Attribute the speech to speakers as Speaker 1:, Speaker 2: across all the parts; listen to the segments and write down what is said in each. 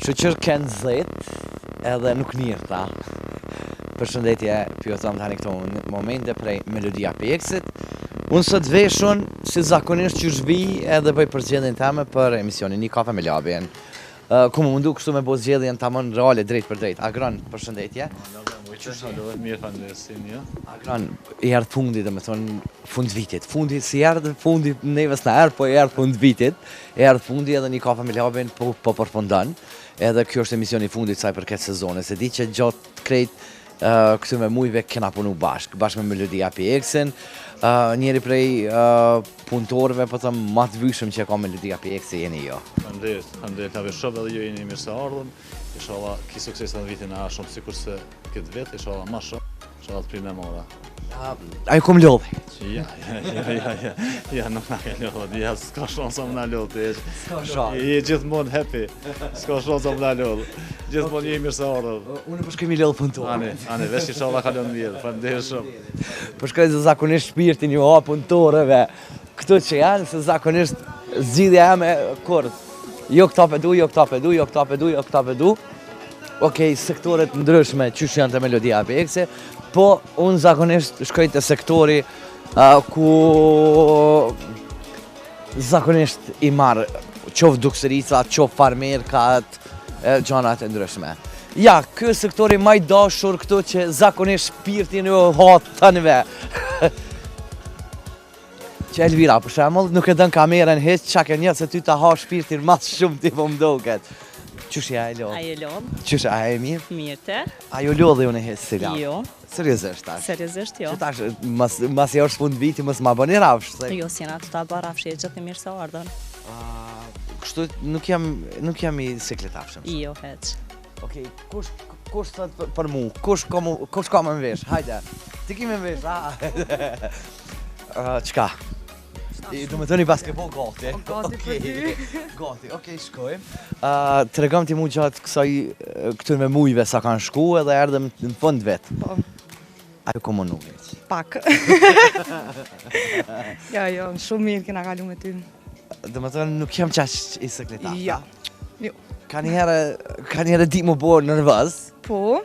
Speaker 1: Shyqyr ke nxehtë edhe nuk nirta. Përshëndetje, po ju them tani këto momente prej Melodia PX-it. Unë sot veshun, si zakonisht qysh vi edhe bëj përzgjedhjen teme për emisionin Një kafe me Labin. Ku më mundu kështu me bo zgjedhjen tamon reale drejt për drejt. Agron, përshëndetje.
Speaker 2: Mirë, faleminderit, si jeni?
Speaker 1: Agron, i erdh fundi, domethonë, fund vitit. Fundi, si erdh fundi, neve s'na erdh, po i erdh fund vitit. I erdh fundi edhe një kafe me Labin, po, po përfundon. Edhe kjo është emisioni i fundit sa i përket sezonit. Se di që gjatë krejt uh, këtyre mujve kena punu bashkë, bashkë me Melodia PX-in. Uh, njëri prej uh, punëtorëve, po them, ma të vyshëm që ka Melodia PX-i jeni
Speaker 2: jo. Faleminderit, faleminderit Labi shumë edhe ju jeni mirë se ardhur. Inshallah ki sukses në vitin e ardhshëm sikurse këtë vit, inshallah ma shumë. Inshallah të primë mora.
Speaker 1: A ju kom lodhë?
Speaker 2: Ja, ja, ja, ja, ja, ja, nuk na ke lodhë, ja, s'ka shansa me na lodhë, ti,
Speaker 1: S'ka shansa.
Speaker 2: Je gjithmonë happy, s'ka shansa me na lodhë, gjithmonë je mirë se ardhur.
Speaker 1: Unë po shkoj mi lodhë punëtorët.
Speaker 2: Ani, ani, veç inshallah kalon mirë, faleminderit shumë.
Speaker 1: Po shkoj se zakonisht shpirtin ju ha punëtorëve. Këto që janë, se zakonisht zgjidhja jeme kur jo këta pe du, jo këta pe du, jo këta pe du, jo këta pe du. Okej, sektoret ndryshme, qysh janë te Melodia PX, po unë zakonisht shkoj te sektori uh, ku zakonisht i marr qoftë duksericat, qoftë farmerkat, gjanat e ndryshme. Ja, ky është sektori ma i dashur këtu që zakonisht shpirtin ju ha tanëve. Që Elvira, për shembull, nuk e don kamerën hiç, çka ke një se ty ta ha shpirtin ma shumë ti po më doket. Qysh je a e lodh?
Speaker 3: A je lodh?
Speaker 1: Qysh a je mirë?
Speaker 3: Mirë te.
Speaker 1: A ju lodhi unë hiç si lodh?
Speaker 3: Jo.
Speaker 1: Seriozisht tash.
Speaker 3: Seriozisht jo.
Speaker 1: Që tash mas masi është fund viti mos ma bëni rrafsh.
Speaker 3: Se... Jo, s'jena tu ta bërë rrafsh, je gjithë i mirë se ardhur.
Speaker 1: Uh, kështu nuk jam nuk jam i sikletafshëm.
Speaker 3: Jo, hiç.
Speaker 1: Okej, kush kush thot për, për mu? Kush ka mu, kush ka me m'vesh? Hajde. Ti ki me m'vesh, a? uh, çka? Domethonë i paske bo gati.
Speaker 4: Po, gati për ty.
Speaker 1: Gati, okej, shkojmë. Uh, Tregom ti mu gjatë kësaj këtyre mujve sa kanë shku edhe erdhëm në fund vit.
Speaker 4: Po.
Speaker 1: A ju kom munu hiç?
Speaker 4: Pak. jo, jo, shumë mirë kena kalu me ty.
Speaker 1: Domethonë nuk jam qaq i sikletaftë.
Speaker 4: Jo. Jo.
Speaker 1: Ka njëherë, ka njëherë di m'u bo nervoz.
Speaker 4: Po.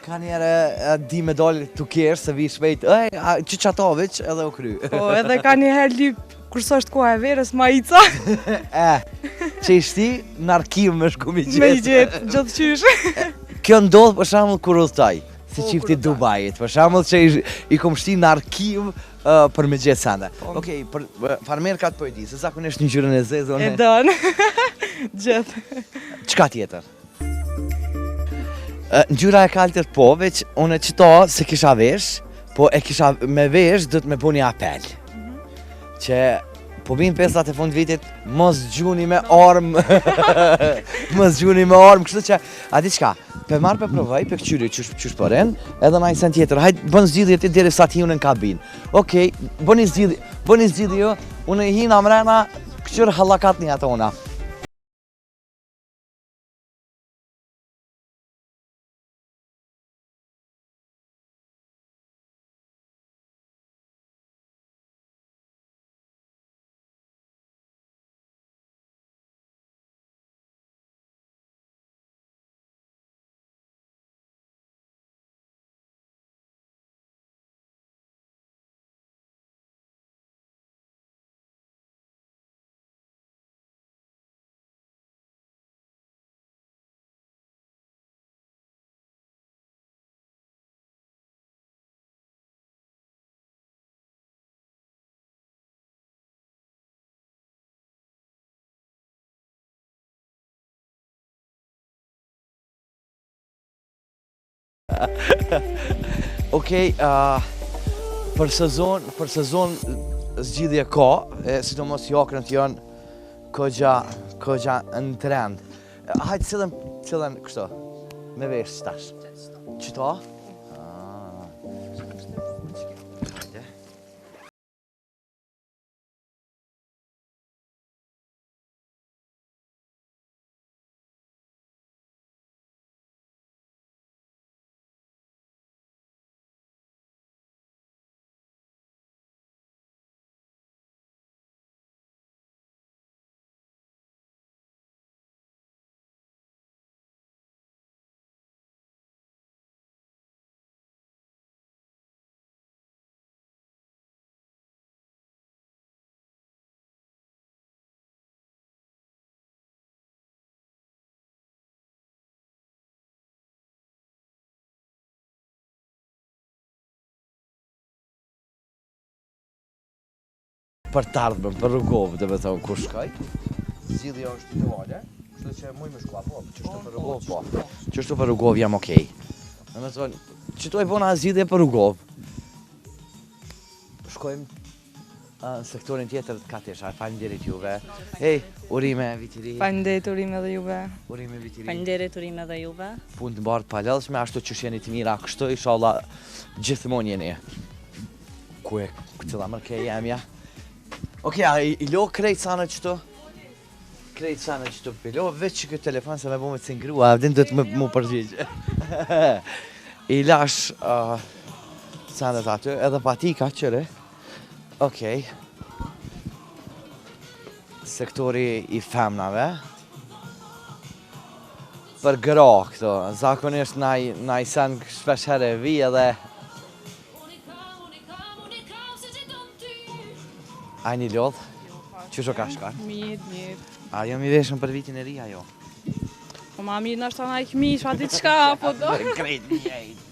Speaker 1: Ka njëherë di me dalë tu kesh se vi shpejt, ej, a, që qato veç edhe u kry.
Speaker 4: Po, edhe ka njëherë lyp, kur s'është koha e verës, majica.
Speaker 1: e, që i shti në arkiv me shku mi gjetë.
Speaker 4: Me i gjetë, gjithqysh.
Speaker 1: Kjo ndodh për shembull kur udhëtoj, si
Speaker 4: Po,
Speaker 1: çifti
Speaker 4: kur udhëtoj.
Speaker 1: Dubait, për shembull që i, i kom shti në arkiv uh, për me gjetë sende.
Speaker 4: Po.
Speaker 1: Okej, për farmerkat po e di, se zakonisht ngjyrën e zezë
Speaker 4: E don. Gjithë.
Speaker 1: Çka tjetër? Ngjyra e kaltër po, veç unë qëto s'e kisha vesh, po e kisha me vesh do të me bo një apel. Që po vijnë festat e fund vitit, mos gjuni me armë, mos gjuni me armë, kështu që, a di çka, pe marr pe provoj, pe këqyri qysh, qysh po rrin, edhe naj sen tjetër, hajt bën zgjidhje ti deri sa t'hi unë në kabinë. Okej, bëni zgjidhje, bëni zgjidhje jo, unë i hina mrena, këqyr hallakatni atona. Okej, uh, për sezon, për sezon zgjidhje ka, e, sidomos jaknët janë kogja, kogja në trend. Hajde, cilën, cilën kështu, me vesh tash. Qëto? Ah. Hajde. Për të ardhmen, për Rugovë, do me thonë, ku shkoj. Zgjidhja është ideale, kështu që muj me shku, apo, qështu për Rugovë, po. Qështu për Rugovë jam okej. Do me thonë, qëtu e bona zgjidhje për Rugovë. Shkojmë në sektorin tjetër të katesha, faleminderit juve. Hej, urime vit i ri.
Speaker 4: Faleminderit urime edhe juve.
Speaker 1: Urime vit i ri.
Speaker 3: Faleminderit urime edhe juve.
Speaker 1: Punë të mbarë të palodhshme, ashtu që jeni të mira, kështu inshallah gjithmonë jeni. Ku e, cila mërë ke jemja? Okej, a i, i lo krejt sanet qëtu? Krejt sanet qëtu i lo, veç që këtë telefon se me bo me të grua, a din do të më, më përgjigj. I lash uh, sanet aty, edhe patika qëre. Okej. Sektori i femnave. Për gra këto, zakonisht naj, naj sen shpesh herë vi edhe A jeni lodhë? Qysh o ka shkon?
Speaker 4: Mirë, mirë.
Speaker 1: A jam i veshën për vitin e ri, a jo?
Speaker 4: Po ma mirë nështë naj këmish, a diçka, po do.
Speaker 1: Krejt njejt,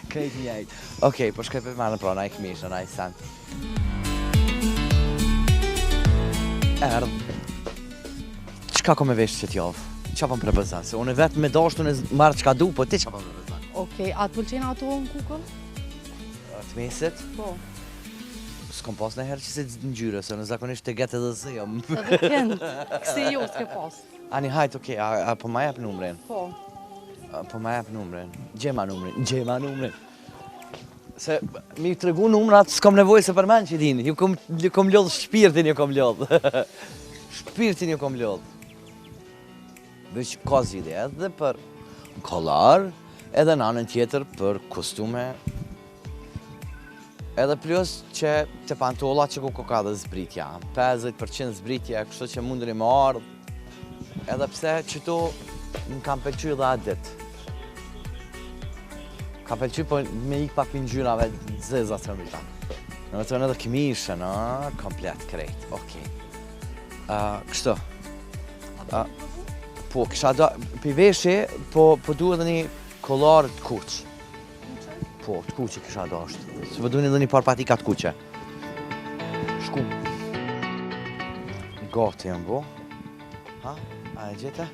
Speaker 1: krejt njejt. Okej, po shkoj për marrë pra naj këmish, naj sen. Erdh. Çka ko me vesh qëtë javë? Qa po më propozon? Se unë vetë me dashtu në marrë çka du, po ti qa po më propozon?
Speaker 5: Okej, a të pëlqen ato në kukëll?
Speaker 1: Të mesit?
Speaker 5: Po.
Speaker 1: S'kom pas në herë që se ngjyrë, se në zakonisht të getë edhe zë jam.
Speaker 5: Edhe kend, kësi jo, s'ke pas.
Speaker 1: Ani hajt, okej, a, a po ma jep numrin?
Speaker 5: Po.
Speaker 1: A, po ma jep numrin. Gjema numrin, gjema numrin. Se mi tregu numrat, s'kom nevojë se përmend që din. Ju kom, ju kom lodh shpirtin, ju kom lodh. shpirtin ju kom lodh. Veç ka zgjidhje edhe për kollar, edhe në anën tjetër për kostume. Edhe plus që të pantolla që ku ka dhe zbritja. 50% zbritje, kështu që mundeni me ardhë. Edhe pse qëto më kam pëlqy edhe atë ditë. Ka pëlqy po me ik pak për ngjyrave zeza të më ta. Në me thënë edhe këmishën, a, komplet, krejt, okej. Uh, kështu. Uh, po, kisha do, për veshi, po, po du edhe një kollar të kuq. Po, të kuqe kisha dasht. Se po du edhe një par patika të kuqe. Shkum. Gati jam bo. Ha? A e gjete?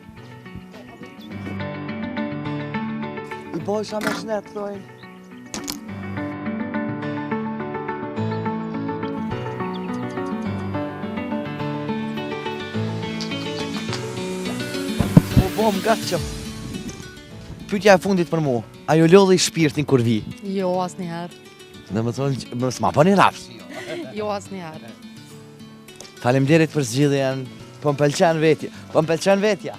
Speaker 1: I bojsha me shnet, thojnë. Po bom gatë që. Pyetja e fundit për mu, a ju lodhi shpirtin kur vi?
Speaker 5: Jo, asnjëherë.
Speaker 1: Dhe më thonë, më s'ma bëni rrafsh.
Speaker 5: Jo, asnjëherë.
Speaker 1: Faleminderit për zgjidhjen. Po më pëlqen vetja. Po më pëlqen vetja.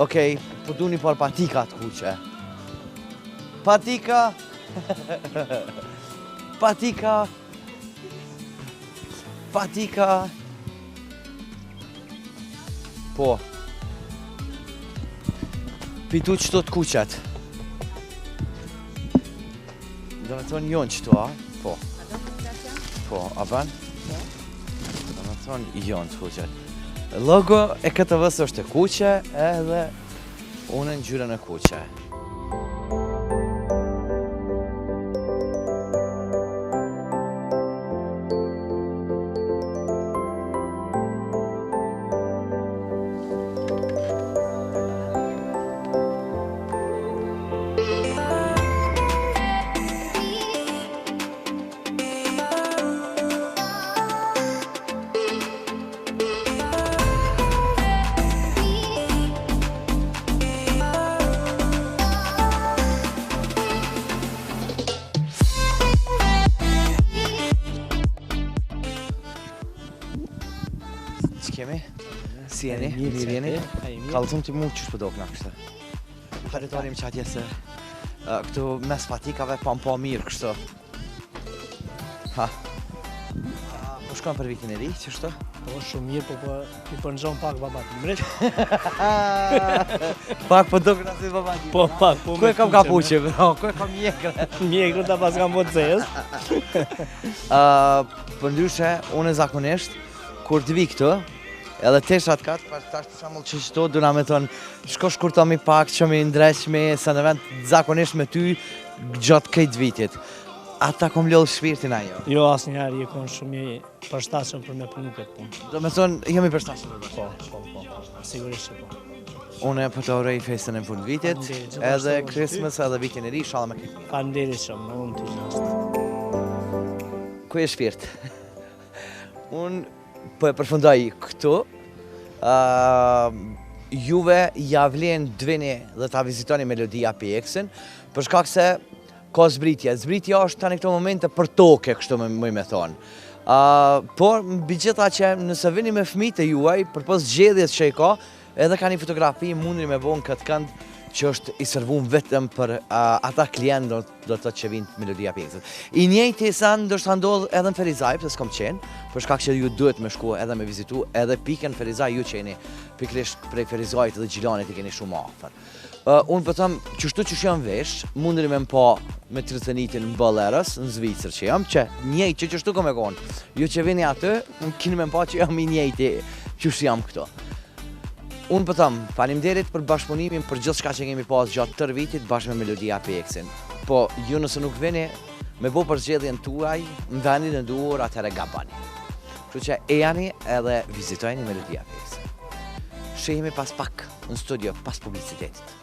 Speaker 1: Okej, po du një par patika të kuqe. Patika. patika. Patika. Po. Pitu qëto të kuqet. Do me thonë jonë qëto, a? Po. Po, a ban? Po. Do me thonë jonë të kuqet. Logo e KTV-së është e kuqe edhe unë në ngjyrën e kuqe. Ç'kemi? Si jeni? Mirë jeni? Kallëzom ti mu qysh po dokna kështu. Hajde dalim që atje se këtu mes patikave pa më pa mirë kështu. Ha. Po shkon për vitin e ri, qështu?
Speaker 6: Po shumë mirë, po po i përngjon pak baba Dimrit.
Speaker 1: pak po dokna si baba Dimrit.
Speaker 6: Po pak, po.
Speaker 1: Ku e kam kapuqe, bro? Ku e kam mjekrën?
Speaker 6: Mjekrën ta pas kam po zez.
Speaker 1: Ë, përndryshe, unë zakonisht kur të vi këtu, edhe teshat kat, pas tash për shembull që qëto duna me thonë, shko shkurtomi pak, që mi ndreqmi, se në vend zakonisht me ty gjatë krejt vitit. A ta kom lodhë shpirtin a jo?
Speaker 6: Jo, asnjëherë, je konë shumë i përshtatshëm për me punu këtë punë.
Speaker 1: Do me thonë, jam i përshtatshëm për
Speaker 6: Po, po, po, po, sigurisht që po.
Speaker 1: Unë po të uroj festën e fund vitit,
Speaker 6: Faleminderit, gjithashtu
Speaker 1: edhe
Speaker 6: edhe ty.
Speaker 1: Christmas, edhe vitin e ri, inshallah me këtë.
Speaker 6: Faleminderit shumë, në unë ty gjithashtu.
Speaker 1: Ku je shpirt? Unë po e përfundoj këtu. Ë juve ja vlen të vini dhe ta vizitoni Melodia PX-in, për shkak se ka zbritje. Zbritja është tani këto momente për toke, kështu me më me thonë. Uh, por mbi gjitha që nëse vini me fëmijët e juaj, përpos zgjedhjes që i ka, edhe ka një fotografi mundri me bo në këtë kënd që është i servun vetëm për uh, ata klient do, do të thotë që vinë të Melodia PX-it. I njëjti sa ndoshta ndodh edhe në Ferizaj, pse s'kom qenë, për shkak që ju duhet me shku edhe me vizitu edhe pikën Ferizaj ju që jeni pikërisht prej Ferizajt dhe Gjilanit i keni shumë afër. Uh, unë po them, qështu që jam vesh, mundri me m'pa me 31 në Boleros, në Zvicër që jam, që njëjtë që qështu kom e konë. Ju që vini aty, kini me m'pa që jam i njëjti qysh jam këtu. Unë po them, faleminderit për bashkëpunimin për gjithçka që kemi pas gjatë tërë vitit bashkë me Melodia PX-in. Po ju nëse nuk vini me bo përzgjedhjen tuaj në vendin e duhur, atëherë gabani. Kështu që ejani edhe vizitojeni Melodia PX-in. Shihemi pas pak në studio, pas publicitetit.